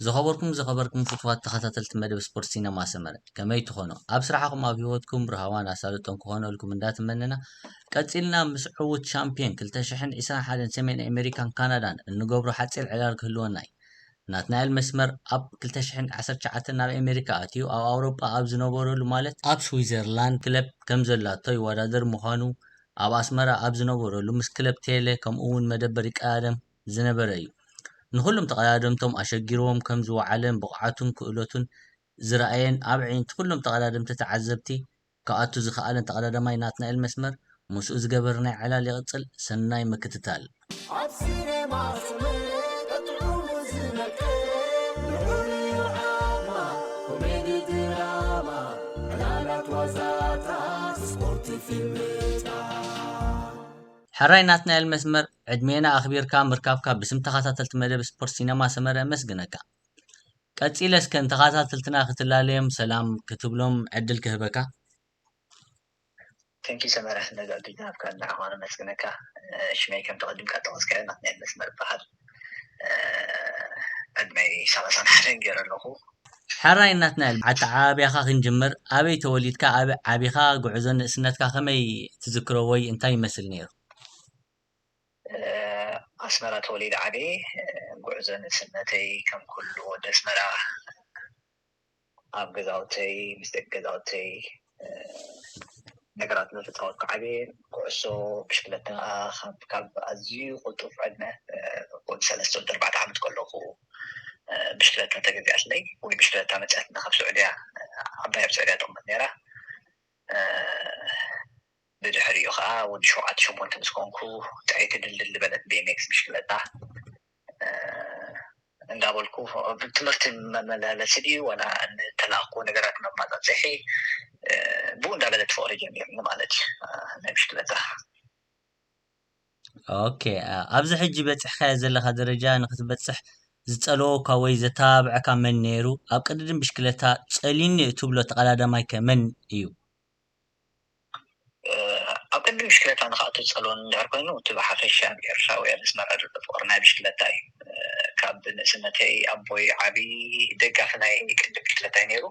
ዝኸበርኩም ዝኸበርኩም ፍትዋት ተኸታተልቲ መደብ ስፖርት ሲነማ ሰመረ፣ ከመይ ትኾኑ? ኣብ ስራሕኹም ኣብ ህይወትኩም ርሃዋን ኣሳልጦን ክኾነልኩም እንዳትመነና፣ ቀጺልና ምስ ዕዉት ሻምፒዮን ክልተ ሽሕን ዕስራን ሓደን ሰሜን ኣሜሪካን ካናዳን እንገብሮ ሓጺር ዕላል ክህልወና እዩ። ናትናኤል መስመር ኣብ ክልተ ሽሕን ዓሰርተ ትሽዓተን ናብ ኣሜሪካ ኣትዩ፣ ኣብ ኣውሮጳ ኣብ ዝነበረሉ፣ ማለት ኣብ ስዊዘርላንድ ክለብ ከም ዘላቶ ይወዳደር ምዃኑ፣ ኣብ ኣስመራ ኣብ ዝነበረሉ ምስ ክለብ ቴለ ከምኡ እውን መደበር ይቀዳደም ዝነበረ እዩ። ንኹሎም ተቐዳደምቶም ኣሸጊርዎም ከም ዝወዓለን ብቕዓቱን ክእለቱን ዝረኣየን፣ ኣብ ኣዒንቲ ኩሎም ተቐዳደምቲ ተዓዘብቲ ክኣቱ ዝኸኣለን ተቐዳዳማይ ናትናኤል መስመር ምስኡ ዝገበርናዮ ዕላል ይቕጽል። ሰናይ ምክትታል። ኣብ ሲኔማ ስምዒት ጥዑሙ ዝነቅል፣ ልዑል እዩ ዓቕማ፣ ኮሜዲ ድራማ፣ ዕላላት ዋዛታት፣ ስፖርት ፊልምታት። ሕራይ ናትናኤል መስመር፣ ዕድሜና ኣኽቢርካ ምርካብካ ብስም ተኸታተልቲ መደብ ስፖርት ሲነማ ሰመረ የመስግነካ። ቀጺለ እስከ ንተኸታተልትና ክትላለዮም ሰላም ክትብሎም ዕድል ክህበካ። ቴንኪ ሰመረ፣ ነዚ ዕድል ዝሃብካኒ ንዓኻ ነመስግነካ። ሽመይ ከም ተቐዲምካ ጠቐስካዮ ናትናኤል መስመር ይበሃል። ዕድመይ ሰላሳን ሓደን ገይረ ኣለኹ። ሕራይ ናትናኤል፣ ኣተዓባብያኻ ክንጅምር፣ ኣበይ ተወሊድካ፣ ኣበይ ዓቢኻ፣ ጉዕዞ ንእስነትካ ከመይ ትዝክሮ ወይ እንታይ ይመስል ነይሩ? ኣስመራ ተወሊደ ዓብየ። ጉዕዞ ንእስነተይ ከም ኩሉ ወዲ ኣስመራ ኣብ ገዛውተይ ምስ ደቂ ገዛውተይ ነገራት እናተፃወትኩ ዓብየ። ኩዕሶ፣ ብሽክለታ ካብ ኣዝዩ ቅልጡፍ ዕድመ፣ ወዲ ሰለስተ ወዲ ኣርባዕተ ዓመት ከለኹ ብሽክለታ ተገዚኣትለይ፣ ወይ ብሽክለታ መፅኣትና ካብ ስዑድያ፣ ዓባይ ኣብ ስዑድያ ትቕመጥ ነይራ። ብድሕሪኡ ከዓ ወዲ ሸውዓተ ሸሞንተ ምስ ኮንኩ ጥዕይቲ ድልድል ዝበለት ቢኤምኤክስ ብሽክለታ እንዳበልኩ ትምህርቲ መመላለሲ ድዩ ዋላ ንተላእኩ ነገራት መማፃፅሒ ብኡ እንዳበለት ፍቕሪ ጀሚርኒ ማለት እዩ ናይ ብሽክለታ። ኦኬ፣ ኣብዚ ሕጂ በፂሕካዮ ዘለኻ ደረጃ ንክትበፅሕ ዝፀለወካ ወይ ዘተባብዐካ መን ነይሩ? ኣብ ቅድድም ብሽክለታ ፀልዩኒ እትብሎ ተቐዳዳማይከ መን እዩ? ኣብ ቅድሚ ብሽክለታ ንክኣቱ ዝፀልወኒ እንድሕር ኮይኑ፣ እቲ ብሓፈሻ ኣብ ኤርትራ ወይ ኣብ ኣስመራ ዘሎ ፍቕሪ ናይ ብሽክለታ እዩ። ካብ ንእስነተይ ኣቦይ ዓብዪ ደጋፊ ናይ ቅድም ብሽክለታ እዩ ነይሩ።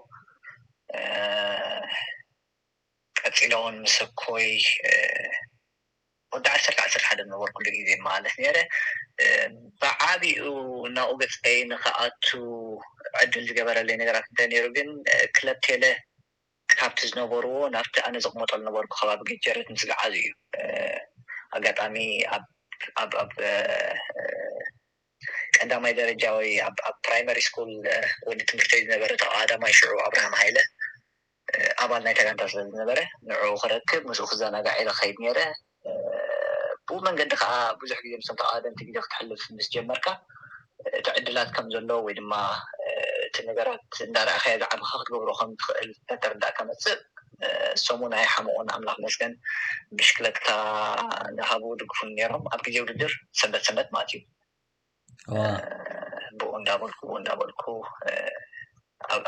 ቀፂለ እውን ምስ ኣኮይ ወዲ ዓሰርተ ዓሰርተ ሓደ ዝነበርኩሉ ግዜ ማለት ነይረ። ብዓቢኡ ናብኡ ገፀይ ንክኣቱ ዕድል ዝገበረለይ ነገራት እንተ ነይሩ ግን ክለብ ቴለ ካብቲ ዝነበርዎ ናብቲ ኣነ ዝቕመጠሉ ነበርኩ ከባቢ ገጀረት ምስግዓዙ እዩ። ኣጋጣሚ ኣብ ኣብ ኣብ ቀዳማይ ደረጃ ወይ ኣብ ኣብ ፕራይመሪ ስኩል ወዲ ትምህርተይ ዝነበረ ተቐዳማይ ሽዑ ኣብርሃም ሃይለ ኣባል ናይታ ጋንታ ስለ ዝነበረ ንዕኡ ክረክብ ምስኡ ክዘናጋዕ ኢለ ክኸይድ ነይረ። ብኡ መንገዲ ከዓ ብዙሕ ግዜ ምስቶም ተቐዳደምቲ ግዜ ክትሕልፍ ምስ ጀመርካ እቲ ዕድላት ከም ዘሎ ወይ ድማ እቲ ነገራት እንዳረኣኻዮ ዝዓበኻ ክትገብሮ ከም ትኽእል እንዳተረዳእካ መፅእ ሰሙን ኣይሓመቑን ኣምላኽ መስገን ብሽክለታ እንዳሃቡ ድግፉን ነይሮም ኣብ ግዜ ውድድር ሰንበት ሰንበት ማለት እዩ። ብኡ እንዳበልኩ ብኡ እንዳበልኩ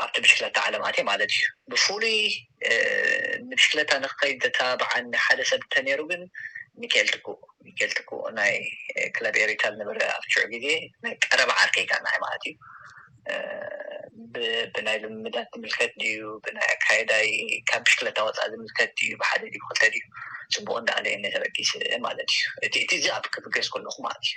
ኣብቲ ብሽክለታ ዓለም ኣትየ ማለት እዩ። ብፍሉይ ንብሽክለታ ንክኸይድ ዘተባብዓኒ ሓደ ሰብ እንተነይሩ ግን ሚካኤል ትኩእ ሚካኤል ትኩእ ናይ ክለብ ኤሪታል ነበረ ኣብ ሽዑ ግዜ ናይ ቀረባ ዓርከይ ኢካ ንዓይ ማለት እዩ። ብናይ ልምምዳት ዝምልከት ድዩ ብናይ ኣካየዳይ ካብ ብሽክለታ ወፃእ ዝምልከት ድዩ ብሓደ ድዩ ክልተ ድዩ ፅቡቅ እንዳኣለየኒ ተበጊስ ማለት እዩ። እቲ እቲ እዚ ኣብ ክብገስ ከለኹ ማለት እዩ።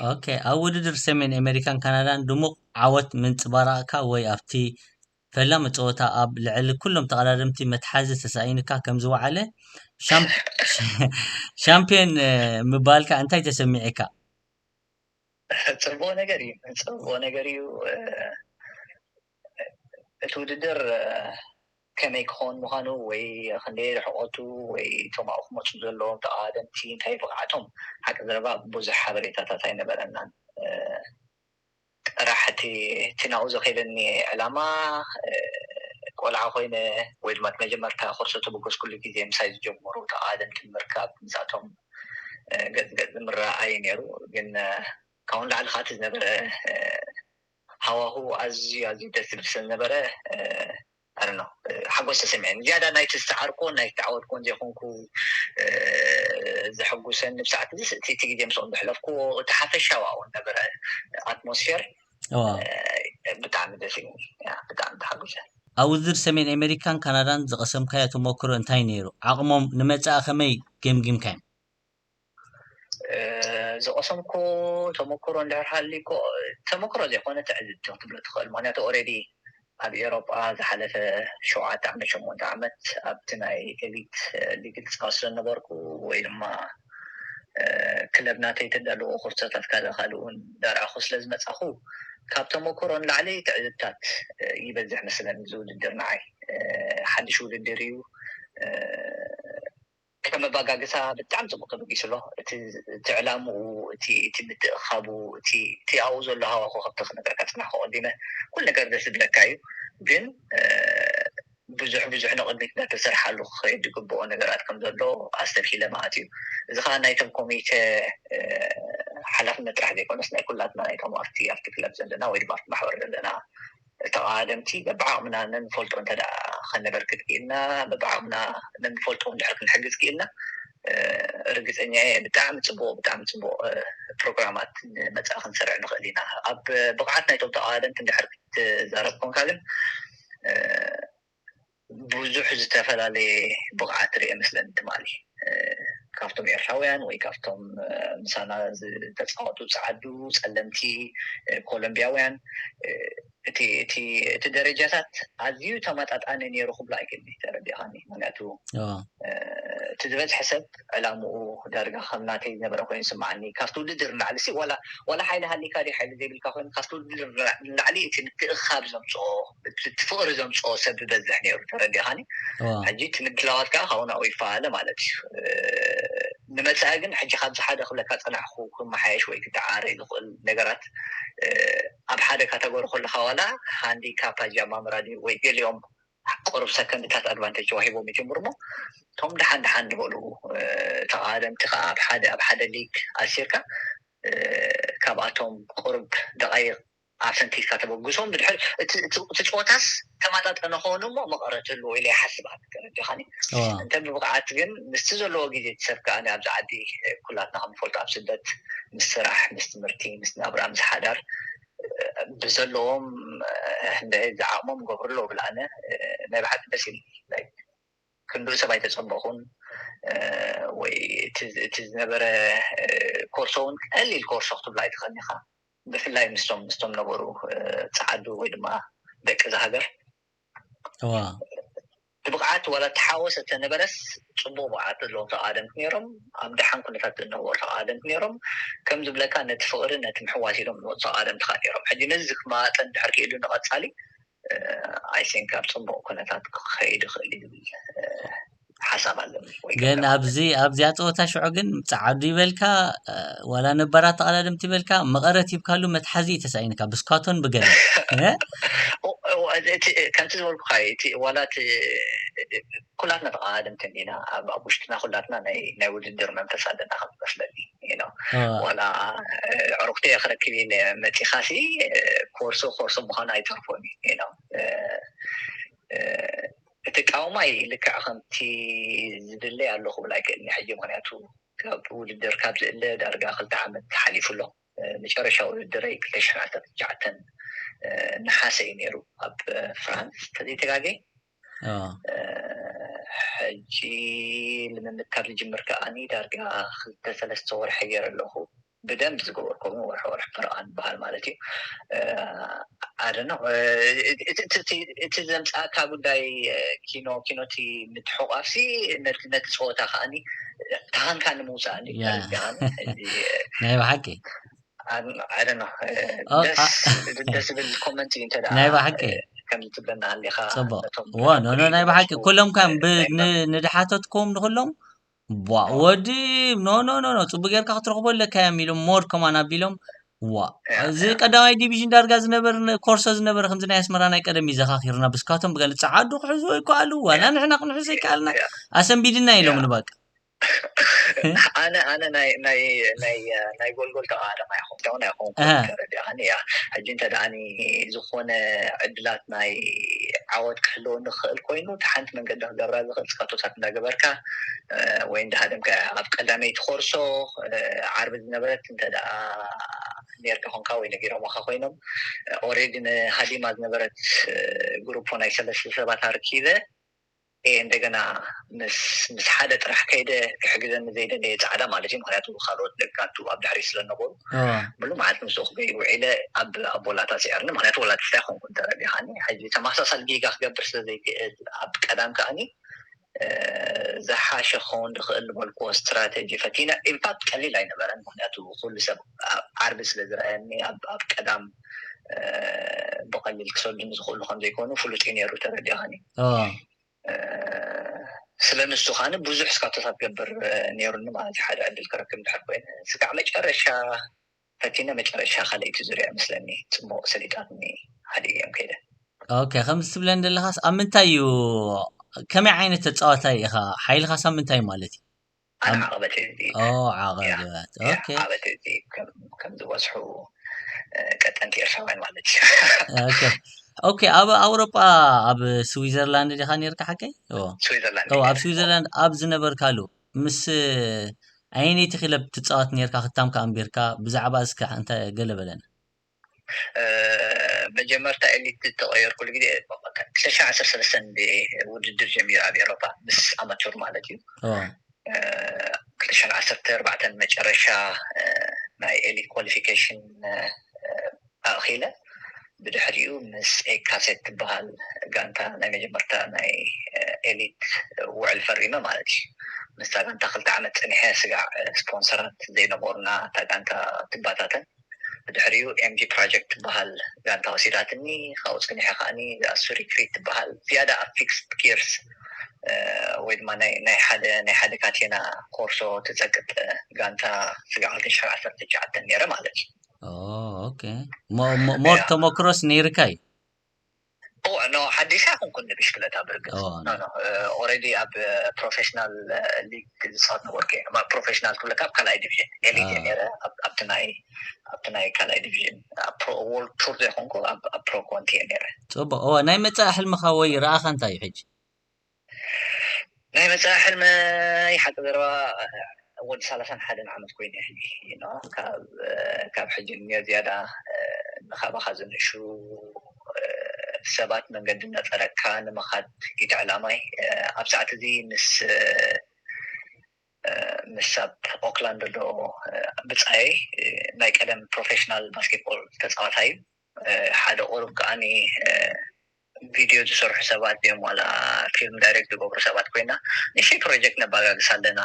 ኦኬ፣ ኣብ ውድድር ሰሜን ኣሜሪካን ካናዳን ድሙቕ ዓወት ምንጽባራቕካ ወይ ኣብቲ ፈላሚ ጸወታ ኣብ ልዕሊ ኩሎም ተቐዳደምቲ መትሓዚ ተሳኢኑካ ከም ዝወዓለ ሻምፒዮን ምባልካ እንታይ ተሰሚዒካ? ጽቡቕ ነገር እዩ፣ ጽቡቕ ነገር እዩ። እቲ ውድድር ከመይ ክኸውን ምዃኑ ወይ ክንደይ ርሕቐቱ ወይ እቶም ኣብኡ ክመፁ ዘለዎም ተቐዳደምቲ እንታይ ብቕዓቶም ሓቂ ዘረባ ብዙሕ ሓበሬታታት ኣይነበረናን። ጥራሕ እቲ እቲ ናብኡ ዘኸይደኒ ዕላማ ቆልዓ ኮይነ ወይ ድማ እቲ መጀመርታ ኮርሶ ተበገስኩሉ ግዜ ምሳይ ዝጀመሩ ተቐዳደምቲ ንምርካብ ምስኣቶም ገፅ ገፅ ምረኣይ ነይሩ። ግን ካብኡ ንላዕሊ ከዓ እቲ ዝነበረ ሃዋሁ ኣዝዩ ኣዝዩ ደስ ዝብል ስለ ዝነበረ ኣይ ዶንት ኖ ሓጎስ ተሰሚዐኒ። ዝያዳ ናይቲ ዝሰዓርኩዎን ናይቲ ዝዓወትኩዎን ዘይኮንኩ ዘሐጉሰኒ ብሰዓት እዚ እቲ ግዜ ምስኦም ዘሕለፍኩዎ እቲ ሓፈሻዊ ኣብኡ ዝነበረ ኣትሞስፌር እዋ ብጣዕሚ ደስ ኢሉኒ። ያ፣ ብጣዕሚ ተሓጒሰ። ኣብ ውድድር ሰሜን ኣሜሪካን ካናዳን ዝቐሰምካዮ ተመክሮ እንታይ ነይሩ? ዓቕሞም ንመጻኢ ከመይ ገምጊምካዮም? ዝቐሰምኮ ተመክሮ እንድሕር ሃልዩኮ፣ ተመክሮ ዘይኮነ ትዕዝብቲ ክትብሎ ትኽእል። ምክንያቱ ኦልሬዲ ኣብ ኤውሮጳ ዝሓለፈ ሸውዓተ ዓመት ሸሞንተ ዓመት ኣብቲ ናይ ኤሊት ሊግ ዝፃወት ስለነበርኩ ወይ ድማ ክለብ ናተይ ተዳለዎ ኮርሶታት ካልእ ካልእ እውን ዳርኣኹ ስለዝመፃኹ ካብ ተመክሮ ንላዕሊ ትዕዝብታት ይበዝሕ መስለኒ። እዚ ውድድር ንዓይ ሓድሽ ውድድር እዩ። ከመባጋግሳ ብጣዕሚ ፅቡቅ ተበጊሱ ኣሎ። እቲ እቲ ዕላምኡ እቲ እቲ ምትእኻቡ እቲ እቲ ኣብኡ ዘሎ ሃዋሁ ከብቲ ክነግረካ ፅናሕ ከቀዲመ ኩሉ ነገር ደስ ዝብለካ እዩ። ግን ብዙሕ ብዙሕ ንቅድሚት እንዳተሰርሓሉ ክኸይድ ዝግብኦ ነገራት ከም ዘሎ ኣስተብሂለ ማለት እዩ። እዚ ከዓ ናይቶም ኮሚቴ ሓላፍነት ጥራሕ ዘይኮነስ ናይ ኩላትና ናይቶም ኣብቲ ኣብቲ ክለብ ዘለና ወይ ድማ ኣብቲ ማሕበር ዘለና ተቓደምቲ በብዓቕምና ነንፈልጦ እንተ ከነበርክት ክኢልና በብዓቕምና ነንፈልጦ እንድሕር ክንሕግዝ ክኢልና ርግፀኛ እየ ብጣዕሚ ፅቡቅ ብጣዕሚ ፅቡቅ ፕሮግራማት ንመፃኢ ክንሰርዕ ንኽእል ኢና። ኣብ ብቕዓት ናይቶም ተቓደምቲ እንድሕር ክትዛረብ ኮንካ ግን ብዙሕ ዝተፈላለየ ብቕዓት ርእ መስለኒ ትማሊ ካብቶም ኤርትራውያን ወይ ካብቶም ምሳና ዝተፃወቱ ፀዓዱ ፀለምቲ ኮሎምቢያውያን እቲ እቲ እቲ ደረጃታት ኣዝዩ ተመጣጣኒ ነይሩ ክብሎ ኣይክእል ተረዲኻኒ። ምክንያቱ እቲ ዝበዝሐ ሰብ ዕላምኡ ዳርጋ ከም ናተይ ዝነበረ ኮይኑ ይስምዓኒ። ካብቲ ውድድር ንላዕሊ ሲ ዋላ ዋላ ሓይሊ ሃሊካ ድዩ ሓይሊ ዘይብልካ ኮይኑ ካብቲ ውድድር ንላዕሊ እቲ ምትእኻብ ዘምፅኦ እቲ ፍቕሪ ዘምፅኦ ሰብ ዝበዝሕ ነይሩ ተረዲኻኒ። ሕጂ እቲ ምድላዋት ከዓ ካብኡ ናብኡ ይፈላለ ማለት እዩ። ንመፃኢ ግን ሕጂ ካብዚ ሓደ ክብለካ ፀናሕኩ ክመሓየሽ ወይ ክተዓረ ዝኽእል ነገራት ኣብ ሓደ ካተጎሪ ከለካ ዋላ ሃንዲካፕ ኣጀማምራ ድዩ ወይ ገሊኦም ቁሩብ ሰከንድታት ኣድቫንቴጅ ተዋሂቦም ይጅምሩ እሞ እቶም ደሓን ደሓን ዝበሉ ተቓደምቲ ከዓ ኣብ ሓደ ኣብ ሓደ ሊግ ኣሲርካ ካብኣቶም ቁሩብ ደቃይቕ ኣፈንቲትካ ተበግሶም ብድሕር እቲ ፀወታስ ተማጣጠነ ከሆኑ እሞ መቐረት ኣለዎ ኢለ ይሓስብ። ኣብ ደረጃኻኒ እንተ ብብቕዓት ግን ምስቲ ዘለዎ ግዜ እቲ ሰብ ከዓ ኣብዚ ዓዲ ኩላትና ከምንፈልጦ ኣብ ስደት ምስ ስራሕ ምስ ትምህርቲ ምስ ናብራ ምስ ሓዳር ብዘለዎም እንደ ዝዓቕሞም ገብሩ ኣለዉ ብለኣነ ናይ ብሓቂ ደስ ኢሉ ክንድኡ ሰብ ኣይተፀበኹን ወይ እቲ ዝነበረ ኮርሶ እውን ቀሊል ኮርሶ ክትብሎ ኣይትኽእልኒ ኢኻ። ብፍላይ ምስቶም ምስቶም ነበሩ ፀዓዱ ወይ ድማ ደቂ እዛ ሃገር እዋ ብብቕዓት ዋላ ተሓወሰ ተነበረስ ፅቡቅ ብቕዓት ዘለዎም ተቓደምቲ ነይሮም። ኣብ ደሓን ኩነታት ዝነበሩ ተቓደምቲ ነይሮም። ከም ዝብለካ ነቲ ፍቕሪ ነቲ ምሕዋስ ኢሎም ዝመፁ ተቓደምቲ ከዓ ነይሮም። ሕጂ ነዚ ክመጣጠን ድሕር ክኢሉ ንቐፃሊ ኣይሲንክ ኣብ ፅቡቅ ኩነታት ክኸይድ ይኽእል እዩ ዝብል ሓሳብ ኣለኒ። ወይ ግን ገምጋም ኣብዚ ኣብዚኣ ፀወታ ሽዑ ግን ፀዓዱ ይበልካ ዋላ ነባራት ተቐዳደምቲ ይበልካ መቐረት ሂብካሉ መትሓዚ እዩ ተሳኢንካ ብስኳቶን ብገለ እ? ኦ- ኦ- እቲ- እቲ- ከምቲ ዝበልኩካ እዩ፣ እቲ ዋላ እቲ ኩላትና ተቐዳደምቲ እንዲና ኣብ ኣብ ውሽጥና ኩላትና ናይ ናይ ውድድር መንፈስ ኣለና ከም ዝመስለኒ you know። እ፣ ዋላ ዕሩክቲ እየ ክረክብ ኢለ መፂኻሲ ኮርሶ ኮርሶ ምዃኑ ኣይተርፎን እዩ you know። እ፣ እ፣ እቲ ቃውማይ ልክዕ ከምቲ ዝድለይ ኣሎ ክብል ኣይክእልኒ ሕጂ ምክንያቱ ካብ ውድድር ካብ ዝእለ ዳርጋ ክልተ ዓመት ሓሊፉ ኣሎ። መጨረሻ ውድድረይ ክልተ ሽሕን ዓሰርተ ትሽዓተን ነሓሰ እዩ ነይሩ ኣብ ፍራንስ ተዘይተጋገ። ሕጂ ልምምድ ካብ ዝጅምር ከዓኒ ዳርጋ ክልተ ሰለስተ ወርሒ ገይረ ኣለኹ። ብደንብ ዝገበርኩ እውን ወርሒ ወርሒ ፈረቓ ዝበሃል ማለት እዩ። ኣደና እቲ ዘምፃእካ ጉዳይ ኪኖ ኪኖቲ ምትሕቋፍሲ ነቲ ፆወታ ከዓኒ ተሃንካ ንምውፃእ ናይ ብሓቂ ደስ ዝብል ኮመንት እዩ እንተ ናይ ብሓቂ ከምዚ ትብለና ሃሊካ ፅቡቅ ኖ ናይ ብሓቂ ኩሎም ከ ንድሓተትኩም ንኩሎም ዋ ወዲ ኖ ኖ ኖ ኖ ፅቡቅ ጌርካ ክትረክቦ ኣለካ እዮም ኢሎም ሞር ከማን ኣቢሎም ዋ እዚ ቀዳማይ ዲቪዥን ዳርጋ ዝነበር ኮርሶ ዝነበረ ከምዚ ናይ ኣስመራ ናይ ቀደም ይዘኻኪርና ብስካቶም ብገለ ፀዓዱ ክሕዝዎ ይከኣሉ ዋላ ንሕና ክንሕዞ ይከኣልና ኣሰንቢድና ኢሎም ንበቃ ኣነ ኣነ ናይ ናይ ናይ ናይ ጎልጎል ተቃደማ ይኹም ተውን ኣይኹም ተረዲኣኒ እያ ሕጂ እንተ ደኣኒ ዝኾነ ዕድላት ናይ ዓወት ክህልወኒ ክኽእል ኮይኑ እቲ ሓንቲ መንገዲ ክገብራ ዝኽእል ስካቶታት እንዳገበርካ ወይ እንዳሃደምካ ኣብ ቀዳመይቲ ኮርሶ ዓርቢ ዝነበረት እንተ ደኣ ኔርካ ኾንካ ወይ ነጊሮምኻ ኮይኖም። ኦሬዲ ንሃዲማ ዝነበረት ግሩፕ ናይ ሰለስተ ሰባት ኣርኪበ፣ እንደገና ምስ ምስ ሓደ ጥራሕ ከይደ ክሕግዘኒ ዘይደለየ ፃዕዳ ማለት እዩ። ምክንያቱ ካልኦት ደቂ ኣቱ ኣብ ድሕሪ ስለነበሩ ሙሉ መዓልቲ ምስኡ ክገይ ውዒለ ኣብ ኣብ ወላታ ስዕርኒ። ምክንያቱ ወላታ ስታይ ኮንኩ እንተረዲኻኒ። ሕጂ ተመሳሳሊ ጌጋ ክገብር ስለ ዘይክእል ኣብ ቀዳም ከኣኒ ዝሓሸ ክኸውን ዝኽእል ዝበልክዎ ስትራተጂ ፈቲነ። ኢንፋክት ቀሊል ኣይነበረን፣ ምክንያቱ ኩሉ ሰብ ዓርቢ ስለ ዝረኣየኒ ኣብ ቀዳም ብቐሊል ክሰዱኒ ዝኽእሉ ከም ዘይኮኑ ፍሉጥ እዩ ነይሩ፣ ተረዲኻኒ። ስለ ንሱ ከዓኒ ብዙሕ ስካቶታት ክገብር ነይሩኒ ማለት እዩ፣ ሓደ ዕድል ክረክብ እንድሕር ኮይነ። ስጋዕ መጨረሻ ፈቲነ፣ መጨረሻ ካልኣይቲ ዙርያ መስለኒ ጽቡቕ ሰሊጣትኒ ሓደ እዮም ከይደ። ኦኬ፣ ከምዚ ትብለኒ ዘለኻስ ኣብ ምንታይ እዩ? ከመይ ዓይነት ተጻዋታይ ኢኻ? ሓይልኻስ ኣብ ምንታይ ማለት እዩ? ኣነ ዓቐበት እዚ ኦ ዓቐበት። ኦኬ። ዓቐበት እዚ ከም ዝበዝሑ ቀጠንቲ ኤርትራውያን ማለት እዩ። ኦኬ። ኦኬ፣ ኣብ ኣውሮጳ ኣብ ስዊዘርላንድ ዲኻ ነርካ ሓቀይ? ኦ። ስዊዘርላንድ ኦ፣ ኣብ ስዊዘርላንድ ኣብ ዝነበርካሉ ምስ ኣየነይቲ ክለብ ትጻወት ነርካ ክታምካ ኣንቢርካ ብዛዕባ እስከ እንተ ገለ በለና። መጀመርታ ኤሊት ዝተቐየርኩሉ ግዜ ክልተ ሺሕ ዓሰርተ ሰለስተ ውድድር ጀሚሩ ኣብ ኤሮፓ ምስ ኣማቹር ማለት እዩ። ክልተ ሺሕ ዓሰርተ ኣርባዕተ መጨረሻ ናይ ኤሊት ኳሊፊኬሽን ኣእኺለ፣ ብድሕሪኡ ምስ ኤካሴት ትበሃል ጋንታ ናይ መጀመርታ ናይ ኤሊት ውዕል ፈሪመ ማለት እዩ። ምስታ ጋንታ ክልተ ዓመት ጸኒሐ፣ ስጋዕ ስፖንሰራት ዘይነበሩና እታ ጋንታ ትባታተን። ብድሕሪኡ ኤምጂ ፕሮጀክት ትበሃል ጋንታ ወሲዳትኒ። ካብኡ ጸኒሐ ከኣኒ ኣሱሪ ክሪት ትበሃል ዝያዳ ኣብ ፊክስድ ጊርስ ወይ ድማ ናይ ሓደ ናይ ሓደ ካቴና ኮርሶ ትጸቅጥ ጋንታ ስጋዕ ክልተ ሺሕ ዓሰርተ ትሽዓተ ነይረ ማለት እዩ። ኦኬ። ሞር ተመክሮስ ነይርካ እዩ? ኖ፣ ሓዲሽ ኣይኮንኩን ንብሽክለታ። ብርግጽ ኦሬዲ ኣብ ፕሮፌሽናል ሊግ ዝፃወት ነበርኩ። ፕሮፌሽናል ክብለካ ኣብ ካልኣይ ዲቪዥን ኤሊት እየ ነይረ። ኣብቲ ናይ ካልኣይ ዲቪዥን ወርልድ ቱር ዘይኮንኩ ኣብ ፕሮ ኮንቲ እየ ነይረ። ፅቡቅ። እወ፣ ናይ መፃኢ ሕልምኻ ወይ ረኣኻ እንታይ እዩ ሕጂ? ናይ መፃኢ ሕልመይ ሓቂ ዘረባ ወዲ ሰላሳን ሓደን ዓመት ኮይነ ሕጂ። ካብ ሕጂ ንዮ ዝያዳ ንካባኻ ዝንእሹ ሰባት መንገዲ እናፀረግካ ንምኻድ እዩ ዕላማይ። ኣብ ሰዓት እዚ ምስ ምስ ኣብ ኦክላንድ ዘሎ ብፃየይ ናይ ቀደም ፕሮፌሽናል ባስኬትቦል ተፃዋታይ እዩ። ሓደ ቁሩብ ከዓኒ ቪድዮ ዝሰርሑ ሰባት እዮም ዋላ ፊልም ዳይሬክት ዝገብሩ ሰባት ኮይና ንእሽተይ ፕሮጀክት ነባጋግስ ኣለና።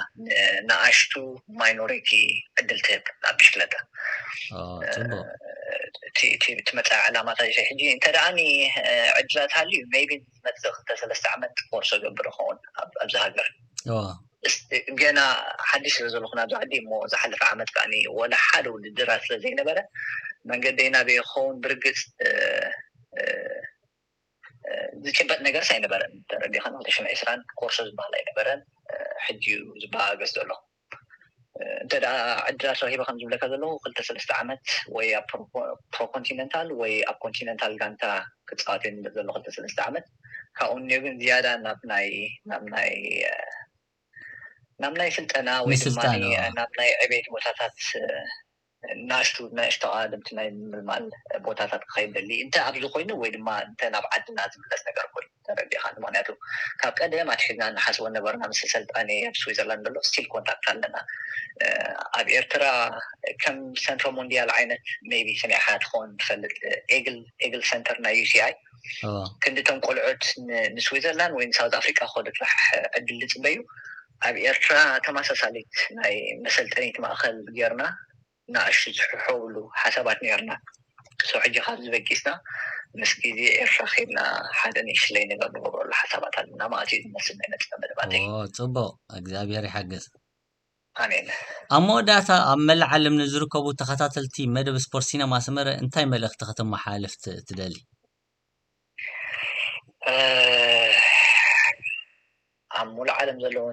ንኣሽቱ ማይኖሪቲ ዕድል ትህብ ኣብ ብሽክለታ። እቲ መፃኢ ዕላማታ ሕጂ እንተ ደኣኒ ዕድላት ሃልዩ ሜይቢ ዝመፅእ ክልተ ሰለስተ ዓመት ኮርሶ ገብር ይኸውን ኣብዚ ሃገር። ገና ሓድሽ ስለ ዘለኹ ናብዚ ዓዲ እሞ ዝሓለፈ ዓመት ከዓኒ ወላ ሓደ ውድድራት ስለ ዘይነበረ መንገደይ ናበይ ይኸውን ብርግፅ ዝጭበጥ ነገርስ ኣይነበረን። ተረዲኻ ክልተ ሽሕን ዕስራን ኮርሶ ዝበሃል ኣይነበረን። ሕጂ እዩ ዝበሃገስ ዘሎ። እንተ ደኣ ዕድላት ረኺበ ከም ዝብለካ ዘለኹ ክልተ ሰለስተ ዓመት ወይ ኣብ ፕሮኮንቲነንታል ወይ ኣብ ኮንቲነንታል ጋንታ ክፃወት እየ ዝብል ዘሎ ክልተ ሰለስተ ዓመት። ካብኡ ንዮ ግን ዝያዳ ናብ ናይ ናብ ናይ ናብ ናይ ስልጠና ወይ ድማ ናብ ናይ ዕቤት ቦታታት ናሽቱ ናሽቶ ኣድምቲ ናይ ምልማል ቦታታት ክኸይድ ደሊ እንተ ኣብዚ ኮይኑ ወይ ድማ እንተ ናብ ዓድና ዝምለስ ነገር ኮይኑ ተረዲኻ። ምክንያቱ ካብ ቀደም ኣትሒዝና ንሓስቦ ነበርና ምስ ሰልጣኒ ኣብ ስዊዘርላንድ ዘሎ ስቲል ኮንታክት ኣለና። ኣብ ኤርትራ ከም ሰንትሮ ሞንዲያል ዓይነት ሜቢ ሰሚዕካ ትኸውን ትፈልጥ ኤግል ኤግል ሰንተር ናይ ዩሲኣይ ክንዲቶም ቆልዑት ንስዊዘርላንድ ወይ ንሳውት ኣፍሪቃ ክኸዱ ጥራሕ ዕድል ዝፅበዩ ኣብ ኤርትራ ተመሳሳሊት ናይ መሰልጠኒት ማእኸል ጌርና ንኣሽቱ ዝሕብሉ ሓሳባት ነርና። ሶ ሕጂ ካብ ዝበጊስና ምስ ግዜ ኤርትራ ከድና ሓደ ንእሽለይ ነገር ንገብረሉ ሓሳባት ኣለና ማለት እዩ። ዝመስል ናይ መፅእ መደባተይ። ጽቡቅ፣ እግዚኣብሔር ይሓግዝ። ኣሜን። ኣብ መወዳእታ ኣብ መላእ ዓለም ንዝርከቡ ተኸታተልቲ መደብ ስፖርት ሲነማ ሰመረ እንታይ መልእኽቲ ከተመሓላልፍ ትደሊ? ኣብ ሙሉእ ዓለም ዘለዉ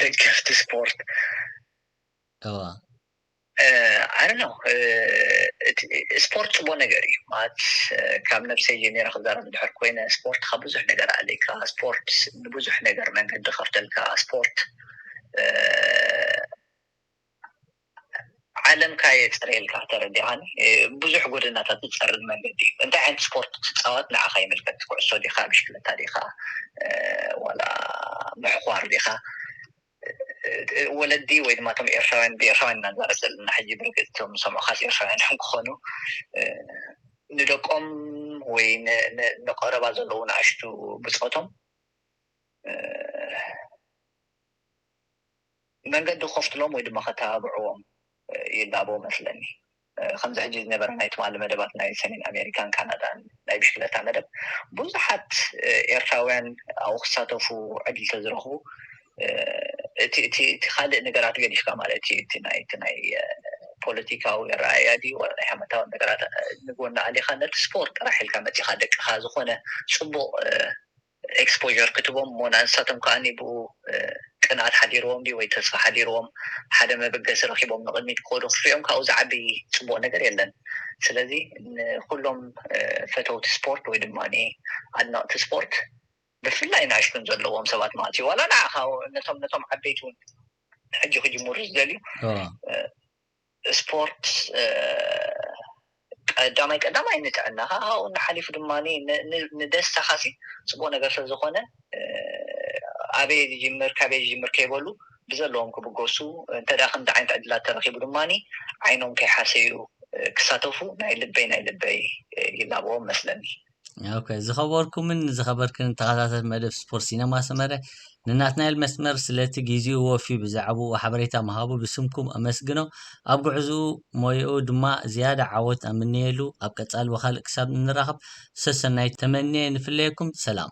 ደገፍቲ ስፖርት እዋ ኣነ ነው። ስፖርት ፅቡቅ ነገር እዩ ማለት ካብ ነብሰይ ጀሚረ ክዛረብ እንድሕር ኮይነ ስፖርት ካብ ብዙሕ ነገር ኣለካ። ስፖርት ንብዙሕ ነገር መንገዲ ከፍተልካ። ስፖርት ዓለምካ የፅርየልካ። ተረዲኻኒ? ብዙሕ ጎደናታት ዝፀርግ መንገዲ እዩ። እንታይ ዓይነት ስፖርት ትፃወት ንዓኻ ይምልከት። ኩዕሶ ዲኻ፣ ብሽክለታ ዲኻ፣ ዋላ ምሕኳር ዲኻ? ወለዲ ወይ ድማ እቶም ኤርትራውያን፣ ብኤርትራውያን እናዛረብ ዘለና ሕጂ፣ ብርግፅ እቶም ሰምዑኻስ ኤርትራውያን እዮም ክኾኑ። ንደቆም ወይ ንቀረባ ዘለዉ ንኣሽቱ ብፆቶም መንገዲ ክኸፍትሎም ወይ ድማ ከተባብዕዎም ይላቦ መስለኒ። ከምዚ ሕጂ ዝነበረ ናይ ትማሊ መደባት ናይ ሰሜን ኣሜሪካን ካናዳን ናይ ብሽክለታ መደብ፣ ብዙሓት ኤርትራውያን ኣብኡ ክሳተፉ ዕድል ተዝረኽቡ፣ እቲ እቲ እቲ ካልእ ነገራት ገዲፍካ፣ ማለት እቲ እቲ ናይ እቲ ናይ ፖለቲካዊ ኣረኣእያ ድዩ ወላ ናይ ሃይማኖታዊ ነገራት ንጎኒ ኣሊኻ፣ ነቲ ስፖርት ጥራሕ ኢልካ መጺኻ፣ ደቅኻ ዝኾነ ጽቡቕ ኤክስፖር ክትቦም እሞ፣ ንሳቶም ከኣ ብኡ ቅንኣት ሓዲርዎም ድዩ ወይ ተስፋ ሓዲርዎም ሓደ መበገሲ ረኺቦም ንቕድሚት ክኸዱ ክትሪኦም ካብኡ ዝዓቢ ጽቡቕ ነገር የለን። ስለዚ ንኩሎም ፈተውቲ ስፖርት ወይ ድማ ኣድነቕቲ ስፖርት፣ ብፍላይ ንኣሽቱን ዘለዎም ሰባት ማለት እዩ፣ ዋላ ንዓኻ፣ ነቶም ነቶም ዓበይቲ እውን ሕጂ ክጅምሩ ዝደልዩ፣ ስፖርት ቀዳማይ ቀዳማይ ንጥዕናኻ፣ ካብኡ ንሓሊፉ ድማ ንደስታኻሲ ጽቡቕ ነገር ስለዝኾነ፣ ኣበይ ዝጅምር ካበይ ዝጅምር ከይበሉ ብዘለዎም ክብገሱ፣ እንተ ደኣ ከምዚ ዓይነት ዕድላት ተረኺቡ ድማ ዓይኖም ከይሓሰዩ ክሳተፉ ናይ ልበይ ናይ ልበይ ይላበዎም መስለኒ። ኦኬ፣ ዝኸበርኩምን ዝኸበርክን ተኸታተልቲ መደብ ስፖርት ሲነማ ሰመረ፣ ንናትናኤል መስመር ስለቲ ግዜኡ ወፊዩ ብዛዕባኡ ሓበሬታ ምሃቡ ብስምኩም ኣመስግኖ። ኣብ ጉዕዝኡ ሞያኡ ድማ ዝያዳ ዓወት ኣምንየሉ። ኣብ ቀጻሊ ብኻልእ ክሳብ እንራኸብ ሰሰናይ ተመንየ። ንፍለየኩም። ሰላም።